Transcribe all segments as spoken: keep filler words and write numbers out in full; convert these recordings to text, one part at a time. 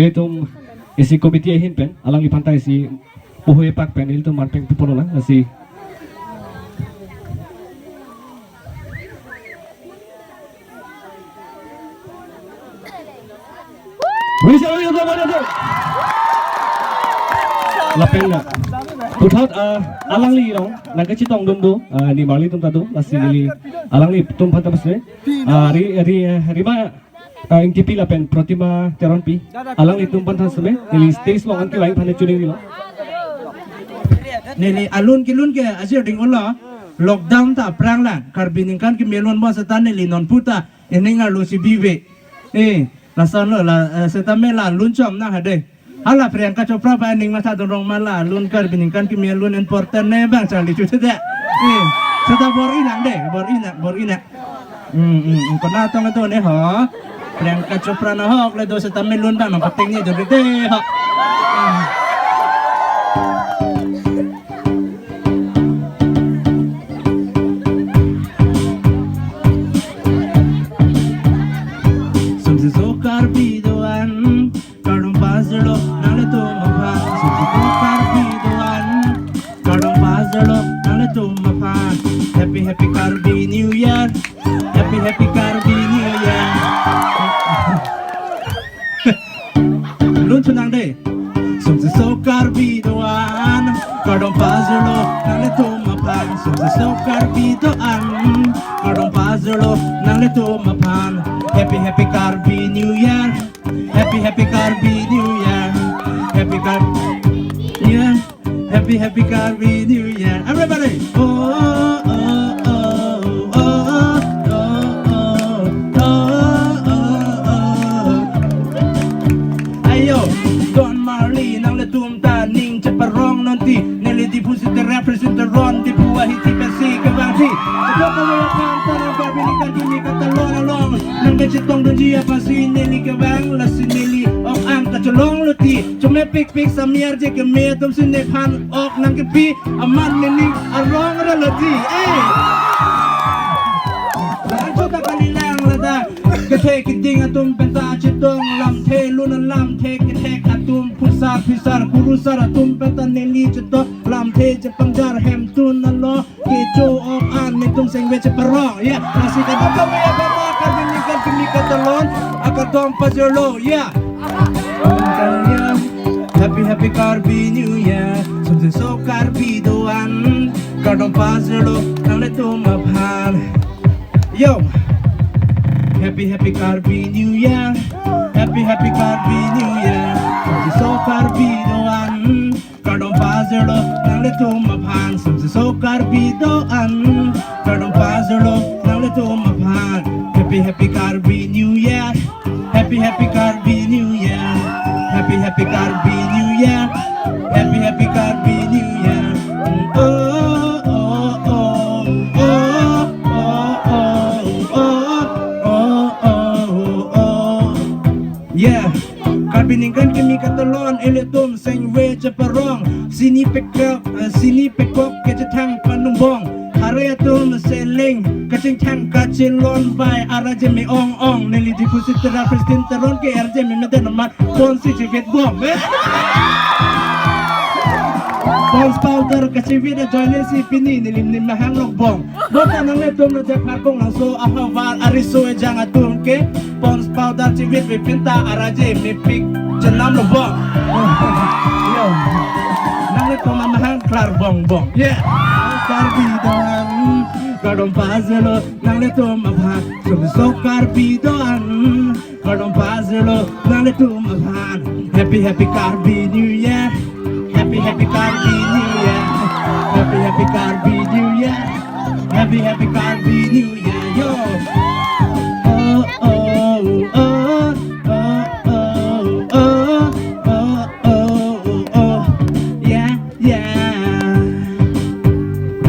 Itum isi committee ahin pen, alangliphan ta isi puhui pak pen, ilitum marpeng pupolo lang, lasi. Bisa, bisa, bisa, bisa. Lapen na. Puthot, ah, alangli rong, nangkachetongdun do, ah, nimarlitum ta do, lasi neli alanglitum aphan ta pasre. Ah, ri, ri, rima, ah, Ingtipi lapen Protima Teronpi. Alanglitum aphan ta seme, neli stage along an kevang aphan chuning nilo. Neli alun kelun ke ajir ding-un lo, lockdown ta aphrang lang, Karbi ningkan keme lun bon seta neli non puta, ining arlo si bibe. Eh, lason lo la, eh, seta me la lunchom nang hade. Hala Priyanka Chopra ba ning mathadun rong ma la lun Karbi ningkan keme lun important ne bang charli chu theda. Eh, seta bor-i nang de, bor-i nang, bor-i nang. Hmm, hmm, hmm, kona tong do ne ho. Priyanka Chopra nahok le do seta me lun bang nang pateng ne do de ho. Hmm. Sumsi so Karbi do-an, kardom pajirlo nanglitum aphan. Sumsi so Karbi do-an, kardom pajirlo nanglitum aphan. Happy, happy Karbi New Year. Happy, happy Karbi New Year. Lun chunang de. Sumsi so Karbi do-an, kardom pajirlo nanglitum aphan. Sumsi so Karbi do-an, kardom pajirlo nanglitum aphan. Happy, happy Karbi New Year. Happy, happy Karbi New Year. Happy Kar-, yeah. Happy, happy Karbi New Year. Everybody. Oh, oh, oh. Ayo, don marli nanglitum ta ning cheparong non ti. Neli Diphu sita represent ron Diphu ahi ti pesi kevang ti. Ajo kalau kan ta Karbi ningkan keme katalon along, nangkachetongdunji aphansi neli kevang, lasi neli ok-an kachelong lo ti. Chomepikpik samiar je keme atum si nephan ok nangkepi aman nening arong ra lo ti. Eh. Laso ta kalilang ladak. Kethe keding atum penta chetong lamthe lun lamthe kethek atum phusar phisar kurusar atum penta neli chetong lamthe chepangjar hemtun alo. Kecho ok-an netum sengve cheparong. Ya, lasi kadokave ya bata Karbi ningkan keme katalon, akardom pajirlo. Ya. Happy, happy Karbi New Year. Sumsi so Karbi do-an, kardom pajirlo nanglitum aphan. Yo. Happy, happy Karbi New Year. Happy, happy Karbi New Year. Sumsi so Karbi do-an, kardom pajirlo nanglitum aphan. Sumsi so Karbi do-an, kardom pajirlo nanglitum aphan. Happy, happy Karbi New Year. Happy, happy Karbi New Year. Happy, happy Karbi New Year. Happy, happy Karbi New Year. Oh, oh, oh. Yeah. Karbi ningkan keme katalon ilitum sengve cheparong. Sini pekok, eh, sini pekok kechethang panungbong. Hari atum seleng kachingthang kachelon bai R J me-ong-ong. Neli Diphu sita represent ron ke R J me meden amat ponsi chivit bom. Eh? Pond's powder kachivit ajoine si pini neli ning mahang lok bom. Bota nanglitum lo Jepar Konglangso ahavar ariso ejang atum ke Pond's powder chivit ve pinta R J mepik chenam lo bom. Yo. Nanglitum amahang klar bong bong. Yeah. Karbi do-an, kardom pajirlo nanglitum aphan. Sumsi so Karbi do-an, kardom pajirlo nanglitum aphan. Happy, happy Karbi New Year. Happy, happy Karbi New Year. Happy, happy Karbi New Year. Happy, happy Karbi New Year. Yo. Oh, oh, oh. Oh, oh, oh. Oh, oh, oh. Yeah, yeah.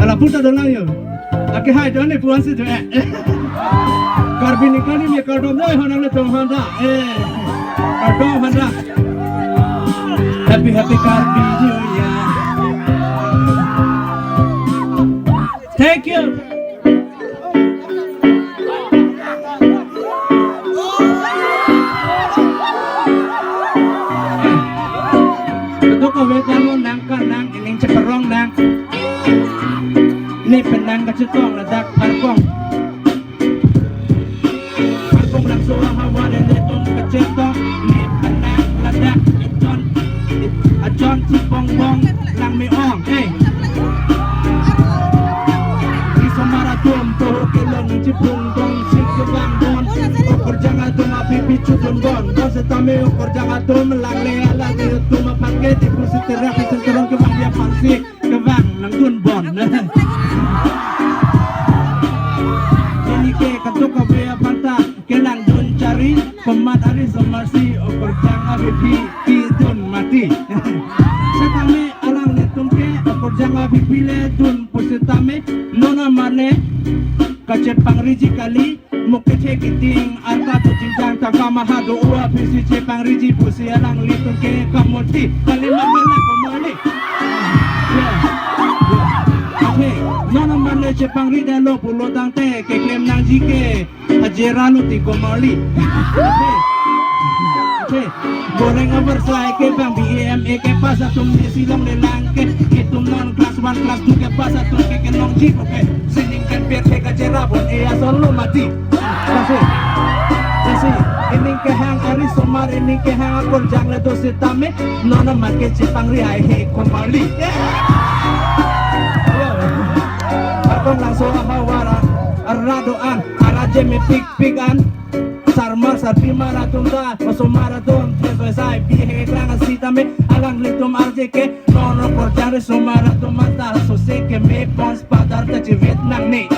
Ala puta dolang yo. Ake hai done puan si do eh. Karbi ningkan keme kardom dei ho nanglitum aphan ta. Eh. Kardom aphan ta. Happy, happy Karbi New Year. Thank you. Ave damo nang kanang, ining cheparong nang. Ne penang kachetong ladak Pharkong. Pharkong Langso ahavar le netum kachetong. Ne penang ladak Ajon, Ajon Chipong Bong Langmeong. Hey. Risomar atum toho kelong chiprung dong sik kevang bon. Okorjang atum aphi phi chodun bon. Bonsitame okorjang atum langle alangli atum aphan ke Diphu sitera phi sitera kevang dia aphan sik kevang nangdun bon. Neli ke katuk kave aphan ta kelangdun chari, komat arisomarsi okorjang aphi phi kedun mati. Setame alanglitum ke okorjang aphi phi le dun pusitame non amat le kachepangriji kali, muk kethe kiting arta tu jingjang ta kamaha do-o aphi si chepangriji pusi alanglitum ke kamuti kali mama la komarli. Ya. Ya. Athe, non amat le chepangri dalo pulo tangte keklem nangji ke ajera lo ti komarli. Athe. Athe. Boreng abar sai kevang B A M A kepass atum ne si longlelang ke. Itum non class one, class two kepass atum ke kelongji koke. Sining kan per ke kajera bon e ason lo mati. Lasi, lasi, ining kehang arisomar, ining kehang akorjang le do sitame, non amat ke chepangri ai he komarli. Pharkong Langso ahavar arat do-an, arat je mepik pik an, sarmar sarpimar atum ta, osomar atum, thesoi sai, bihek lang asitame, alanglitum arje ke, non okorjang risomar atum anta, sose keme pons padar ta chivit nangne.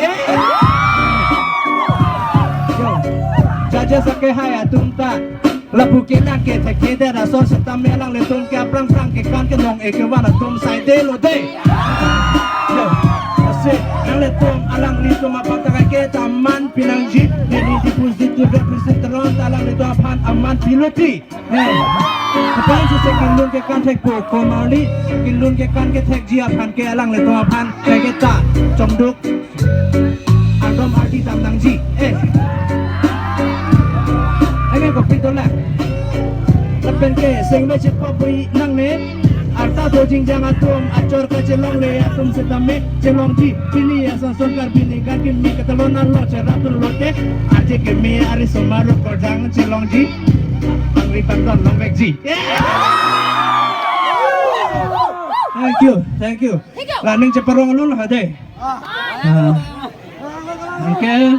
Yo, judges ake hai atum ta, lapu ke nang ke thek ke dera son sitame alanglitum ke aphrang phrang kekan kenong e kevan atum sai de lo de. Yo, ase, nanglitum alanglitum aphan ta ke ta man pinangji, neli Diphu district represent teron ta alanglitum aphan aman piloti. Eh, aphrang si se kinlun kekan thekpo komarli, kinlun kekan kethekji aphan ke alanglitum aphan ke ke ta chongduk ardom ardi dam nangji. Eh. Ane kopi dolang. Lapen ke sengve chepo pui nangne. Arta do jingjang atum achor kachelongle atum sitame chelongji. Pini ason son Karbi ningkan kimi katalon arlo cherap tun lote. Arje kimi arisomar okorjang chelongji. Pangri pangton longvekji. Thank you, thank you. La ning cheparong alun ha de. Ah. Okay.